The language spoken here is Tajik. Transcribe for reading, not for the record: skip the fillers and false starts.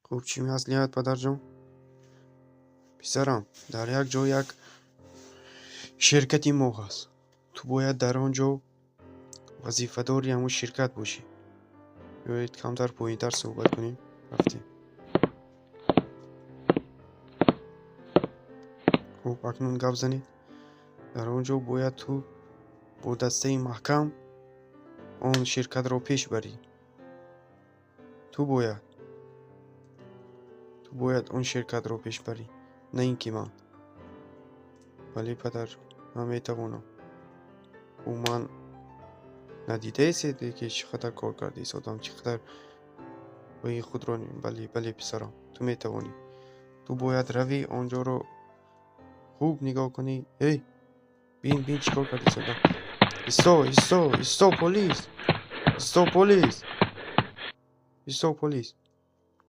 Хуб, чӣ маслиҳат, падарҷон? Писарам, дар як ҷо як ширкати мо ҳаст. Ту бояд дар он ҷо вазифадори ҳамон ширкат бошӣ. Биёед, камтар поинтар суҳбат кунем. Рафтем. Хуб, акнун гап занед. Дар он ҷо бояд ту бо дастаи маҳкам он ширкатро пеш барӣ. Ту бояд он ширкатро пеш барӣ, на ин ки ман. Бале, падарҷон, ман метавонам. Ӯ ман надидаесед, ки чӣ қадар кор карда истодам, чӣ қадар роҳи худро. Бале, бале, писарам, ту метавонӣ. Ту бояд равӣ, он ҷоро хуб нигоҳ кунӣ. Эй, бин, бин, чӣ кор карда истодам. Исто, исто, исто, полис, исто, полис, исто, полис.